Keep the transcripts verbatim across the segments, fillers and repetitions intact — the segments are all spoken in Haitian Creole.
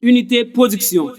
Unité Production.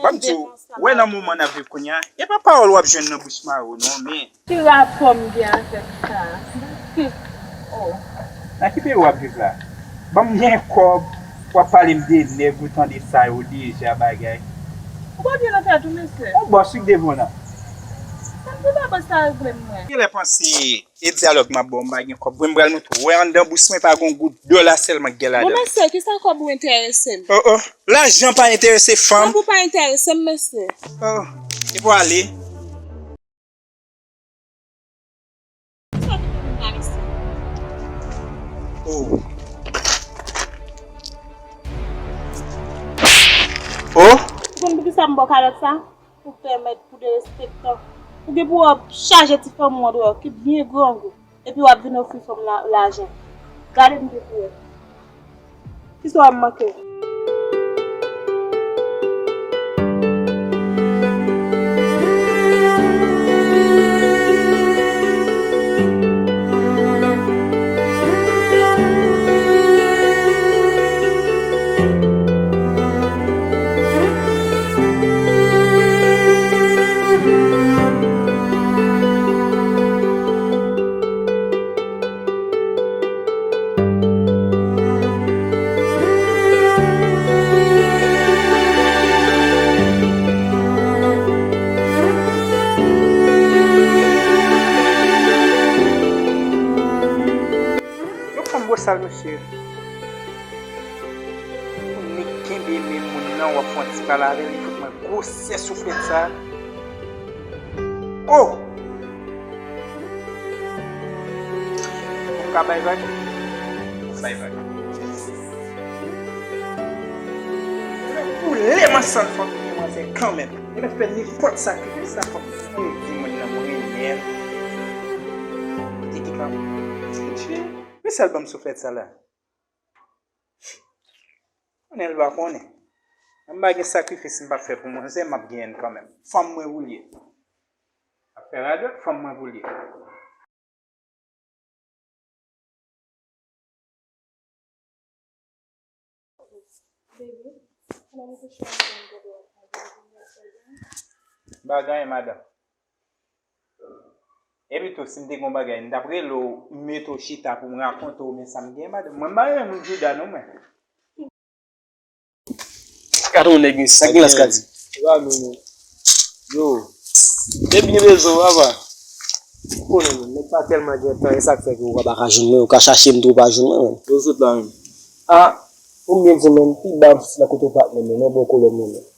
Ban m di w, wè nan moman n ap viv kounye a, e pa pawòl w ap jwenn nan bouch mari w non, men. Ki rapò m gen avèk sa? Oh. Nan ki peyi w ap viv la? Ban m gen kòb, w ap pale m de nèg, ou tande sa yo deja bagay. Ou pa byen nan tèt ou, mesye. Yon bòs wi k devan w la. Sa m di pa bòs la regle m, mwen. Genlè panse e dyalòg m ap ba w, m pa gen kòb. Mwen m pral montre w. Wè anndan bous mwen pa gon goud dòla sèlman k gen ladan l. Bon, mesye, kisa kòb ou enterese m? Oh, oh. Lajan pa enterese fanm. Kòb ou pa enterese m, mesye. Oh, e pou ale. Oh. Oh. Ou konn poukisa m ba w kalòt sa? Pou pèmèt pou derespektan. Ou gen pou wè w ap chaje ti fanm ou andwè w ki byen grangou. Epi w ap vin ofri fanm la lajan. Gade m byen pou wè. Kisa w ap manke? Yon fanm bosal, mesye. Pou nèg kenbe men moun nan, w ap fè yon ti pale avè l, li fout mwen gwosè souflèt sa. Oh! Ou ka bay vag? Ou bay vag. Ou lè m ansanm fanmi manzè kanmenm. Li mèt fè nenpòt sakrifis la, fòk mwen di moun nan mwen renmen l. Kote ki pa. Men sèl ban m souflèt sa la. Konnen l pa konnen. Menm pa gen sakrifis m p ap fè pou manzè, m ap genyen l kanmenm. Fanm mwen pou l ye. Ap fè radòt, fanm mwen pou l ye. Baby, m pa gen anyen, madanm. Epi tou, si m te gen yon bagay, m t ap rele w, m mete w chita pou m rakonte w, men sa m gen, madanm. Mwen, m pa renmen moun jouda, non, mwen. Gade yon nèg, sa gen lans ka di. E pa nou, non. Yo, te byen bezwen w, papa. Ou konnen, menm, nèg pa tèlman gen tan, e sa k fè ke ou pa ka jwenn mwen, ou ka chache m tou, ou pa jwenn mwen, menm. Yo sot la, menm. A, pou m byen di w, menm, pi ba m soti la kote w pa t menm, non, bon kolè mwen, menm.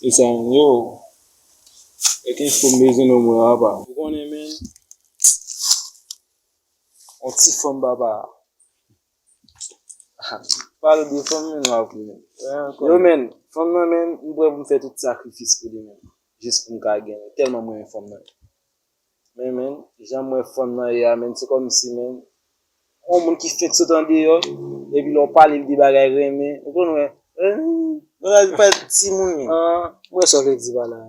E sa, menm, yo. E ke fò m bezwen nan mwen, papa. Ou konnen, menm. On ti fanm, papa. Pale de fanm, men, w ap ri, men. Yo, men, fanm nan, men, m prè pou m fè tout sakrifis pou li, men. Jis pou m ka genyen. Tèlman m renmen fanm nan. Men, men, jan m wè fanm nan ye a, men, se kòmsi, men, yon moun ki fenk sot andeyò, epi lè w pale l de bagay renmen, ou konn wè, eh, bagay pa timoun, men. Ah, m wè sa w vle di pa la.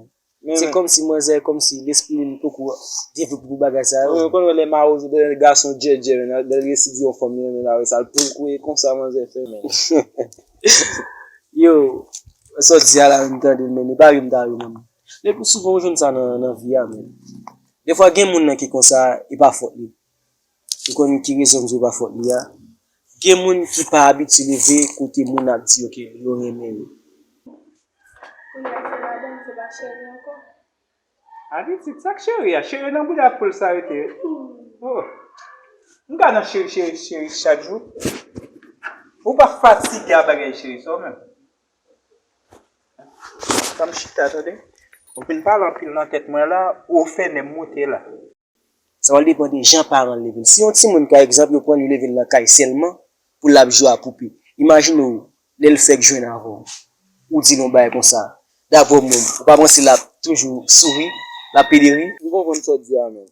Se kòmsi manzè, kòmsi lespri li poko devlope pou bagay sa yo. Ou konn wè lè mawozo, lè gason djèdjè, men lè l resi di yon fanm li renmen l, sa l poul kouye konsa manzè fè, men. Yo, sa w di a la, m tande l, men li pa vle m ta ri, men. Le pli souvan, ou jwenn sa nan, nan vi a, men. Defwa, gen moun nan ki konsa, e pa fòt li. Ou konn ki rezon m di w pa fòt li a? Gen moun ki pa abitye leve kote moun ap di yo ke yo renmen yo. Kounye a se madanm, se pa cheri ankò. Abitid, sa k cheri a? Cheri nan bouda poul sa rete, wi. Oh. M ka nan cheri, cheri, cheri chak jou. Ou pa fatige a bagay cheri sa w menm? Sa m chita, tande. Ou fin pale anpil nan tèt mwen la, ou fè nè m moute la. Sa pral depann de jan paran l leve l. Si yon timoun, pa egzanp, yo pran l, yo leve l nan kay sèlman pou l ap jwe ak poupe. Imajine w, lè l fèk jwenn avè w, ou di l yon bagay konsa. Daprè w menm, ou pa panse l ap toujou souri, l ap pede ri? M konprann sa w di a, men.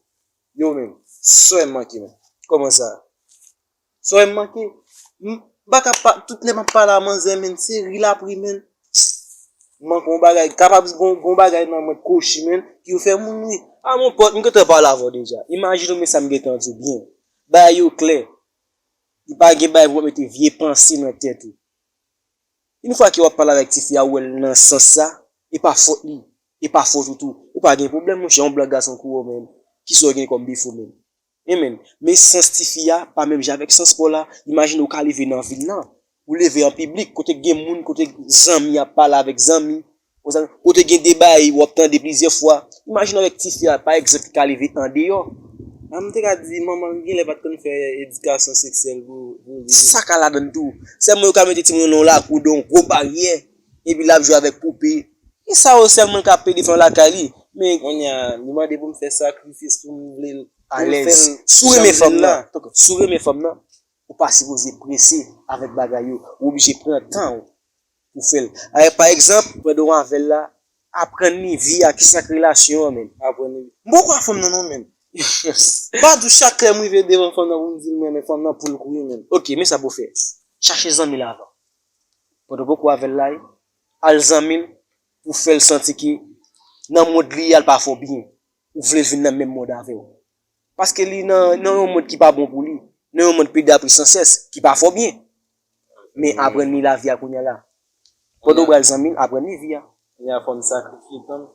Yo, men, sa w wè m manke, men. Kòman sa? Sa w wè m manke? M pa ka pa, tout lè m ap pale a manzè, men, se ri l ap ri, men. M manke yon bagay, kapab gon, gon bagay nan mwen kochi, men, ki yo fè moun ri. A, mon pòt, m gentan pale avè w deja. Imajine w, men sa m gentan di w byen. Bagay yo klè. Li pa gen bagay pou w mete vye panse nan tèt ou. Yon fwa ke w ap pale avèk tifi a, ou wè l nan sans sa, e pa fòt li, e pa fòt ou tou. Ou pa gen pwoblèm, monchè, yon blan gason kou w menm. Kisa w gen kòm defo menm? Amen. Men sans tifi a pa menm jan avèk sans pa w la. Imajine w ka leve nan vil lan. Ou leve an piblik, kote gen moun, kote zanmi ap pale avèk zanmi. Kote gen deba e w ap tande plizyè fwa. Imajine w avèk tifi a, pa egzanp, ki ka leve andeyò. A, m te ka di, manman l genlè pa t konn fè edikasyon seksyèl pou, pou li. Sa ka ladann tou. Sèlman yo ka mete timoun nan yon lakou, de yon gwo baryè, epi l ap jwe avèk poupe. E sa yo sèlman l ka pede fè lakay li. Men kounye a, li mande pou m fè sakrifis pou m vle l, pou m fè l. Alèz. Si w renmen fanm nan, si w renmen fanm nan, ou pa sipoze prese avèk bagay yo. Ou oblije pran tan w pou fè l. A, pa egzanp, pandan w avè l la, aprann li vi a, kisa k relasyon an, menm. Aprann li. M poko a fanm nan non, menm. M pa di w chak lè m rive devan fanm nan pou m di l m renmen fanm nan pou l kouri, menm. Ok, men sa pou w fè. Chache zanmi l avan. Pandan w poko avè l la, al zanmi l pou fè l santi ke nan mond li a, l pa fè w byen. Ou vle l vin nan menm mond avè w. Paske li nan, nan yon mond ki pa bon pou li. Nan yon mond pèdi apre sansès, ki pa fè w byen. Men aprann li lavi a kounye a la. Pandan w pral zanmi l, aprann li vi a. Kounye a fò m sakrifye tan m.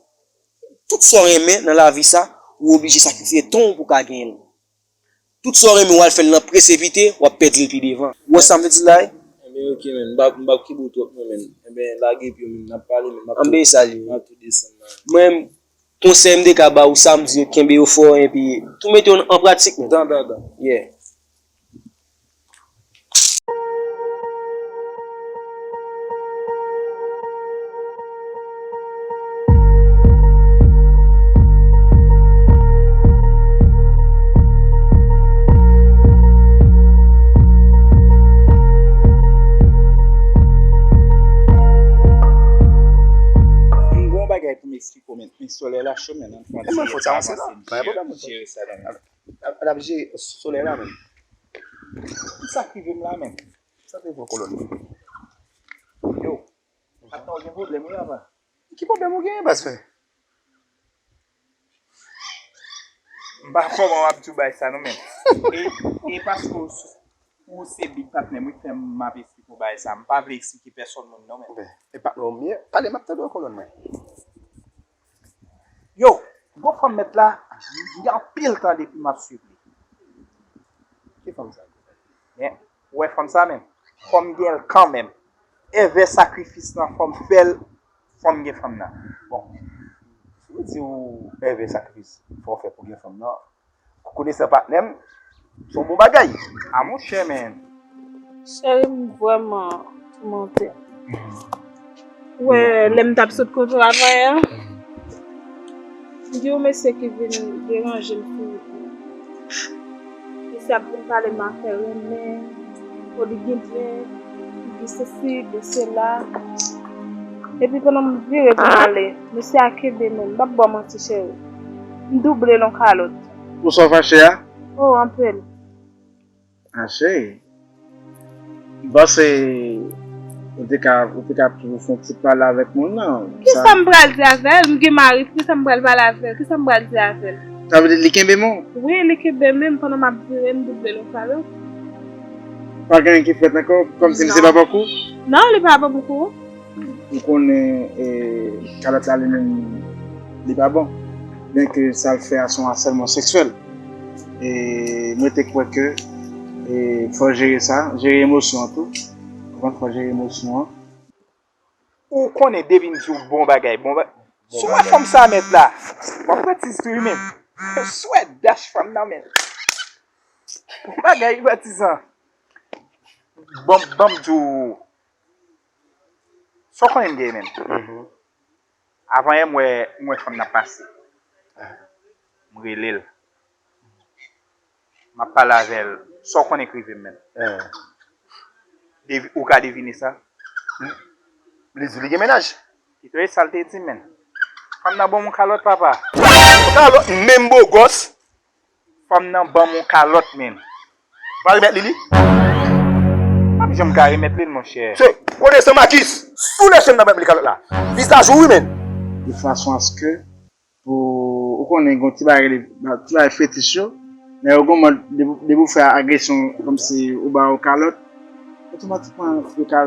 Tout sa w renmen nan lavi sa, ou oblije sakrifye tan w pou w ka genyen l. Tout sa w renmen w al fè l nan presipite, w ap pèdi l pi devan. Ou wè sa m vle di la, wi? Enben, ok, men, m p ap, m p ap kenbe w twòp non, men. Enben, lage pye w, men, n ap pale, men, m ap tou, m ap tou desann la. Mwen, konsèy m te ka ba w, sa m di yo, kenbe yo fò, epi tou mete yo an pratik, men. Dan, dan, dan. Yeah. M gen yon bagay pou m eksplike w, men, men solèy la cho, men, ann fè yon ti tan pase, m jere sa, men. L ap, l ap jere solèy la, men. Sa k rive m la, men. Sa te pran kolòn mwen. Yo, patnè w gen pwoblèm wi, apa. Ki pwoblèm ou genyen, baz, frè? M pa kòman w ap di w bay sa non, men. E, e paske w, ou se big patnè m wi k fè m ap eksplike w bay sa. M pa vle eksplike pèsonn moun non, men. Ben, e patnè w m ye, pale, m ap tande w, kolòn mwen. Yo, gwo fanm mèt la, gen anpil tan depi m ap swiv li. Ki fanm sa? Men, ou wè fanm sa menm? Fò m gen l kanmenm. Envè sakrifis lan, fò m fè l, fò m gen fanm nan. Bon, si w di w envè sakrifis fò w fè pou gen fanm nan, konesan patnè m, se yon bon bagay. A monchè, men. Cheri m vrèman toumante. Ou wè, lè m t ap sot kote w avanyè a, m gen yon mesye ki vin deranje m sou wout mwen. Mesye ap vin pale m afè renmen, o li gen dwèt, li gen sesi, li gen sela. Epi pandan m vire pou m ale, mesye a kenbe men m, m p ap ba w manti cheri. M double l yon kalòt. Pou sa w fache a? O, anpil. A cheri, m panse Ou te ka, ou te ka toujou fè yon ti pale avèk moun nan. Kisa m pral di avè l? M gen mari tou, kisa m pral pale avè l? Kisa m pral di avè l? Sa vle di li kenbe men w? Wi, li kenbe men m pandan m ap vire, m double l yon kalòt. Pa gen anyen ki fèt ankò, kòmsi misye pa ban w kou? Non, li pa ban m kou. Ou konnen, e, kalòt la li menm, li pa bon. Byenke sa l fè a se yon asèlman seksyèl. E mwen te kwè ke, e, fò w jere sa, jere emosyon an tou. Konprann, fò w jere emosyon an. Ou konnen depi m di w bon bagay, bon bagay. Si w wè fanm sa mèt la, w ap pran ti tou wi menm. Si w wè dash fanm nan men. Bon bagay patizan. Ban m, ban m di w. Sa w konnen m gen menm. Avan yè m wè, m wè fanm nan pase. M rele l. M ap pale avè l. Sa w konnen k rive m menm. Devi-, ou ka devine sa? Li di li gen mennaj. Kite sa l te di menm. Fanm nan ban m yon kalòt papa. Kalòt menm bogòs. Fanm nan ban m yon kalòt menm. Pa remèt li li? M p ap janm ka remèt li l monchè. Se kote San Makis sou lèche m nan ban m li kalòt la. Vizaj ou wi menm. De fason aske pou, ou konnen gen yon ti bagay rele, ti bagay fetich yo. Lè yo gen yon mòd depi, depi w fè agresyon kòmsi ou ba yo kalòt, otomatikman yo ka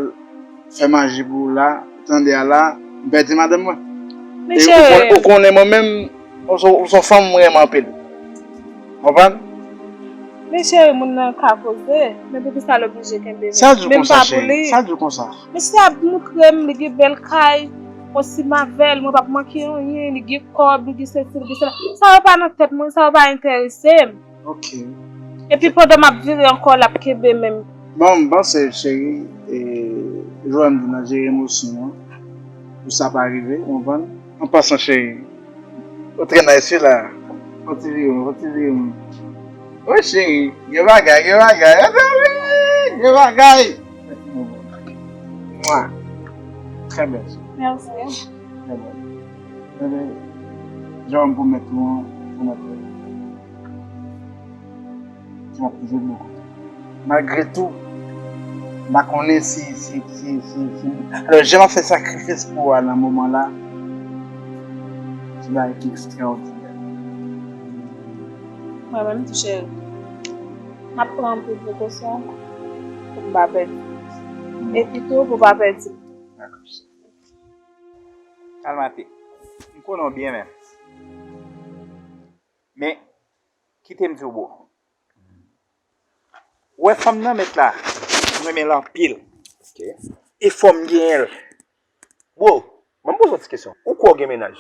fè maji pou ou la, tande a la, m pèdi madanm mwen. E ou konnen, ou konnen mwen menm, ou se, ou se yon fanm m renmen anpil. Konprann? Men cheri, moun nan ka koze, men poukisa l oblije kenbe men? Sa di w konsa, cheri? Sa di w konsa? Men si ap moutre m, li gen bèl kay, yon ti mavèl, mwen p ap manke anyen, li gen kòb, li gen sesi, li gen sela. Sa yo pa nan tèt mwen, sa yo pa enterese m. Ok. Epi pandan m ap vire ankò, l ap kenbe men m. Bon, m panse, cheri, e, jan m di w nan jere emosyon an, pou sa pa rive, ou konprann? An pasan, cheri, ou trè nice wi la. Fò ti vire m, fò ti vire m. Wi, cheri, gen bagay, gen bagay. Gen bagay. Mwa. Trè bèl. Mèsi. Trè bèl. Ebyen, jan m pwomèt ou an, pwomèt ou. Ti m ap toujou dlo. Malgre tou, m pa konnen si, si, si, si, si. Alò, jan m ap fè sakrifis pou ou a nan moman la, se bagay ki ekstraòdinè. Mwen menm tou, cheri, m ap pran anpil prekosyon pou m pa pèdi. Epi tou, pou pa pèdi. Dakò. Almathe, m konnen w byen menm. Men, kite m di w, bro. Ou wè fanm nan mèt la, m renmen l anpil. Ok. E fò m genyen l. Bro, ban m poze w ti kesyon. Ou kwè w gen mennaj?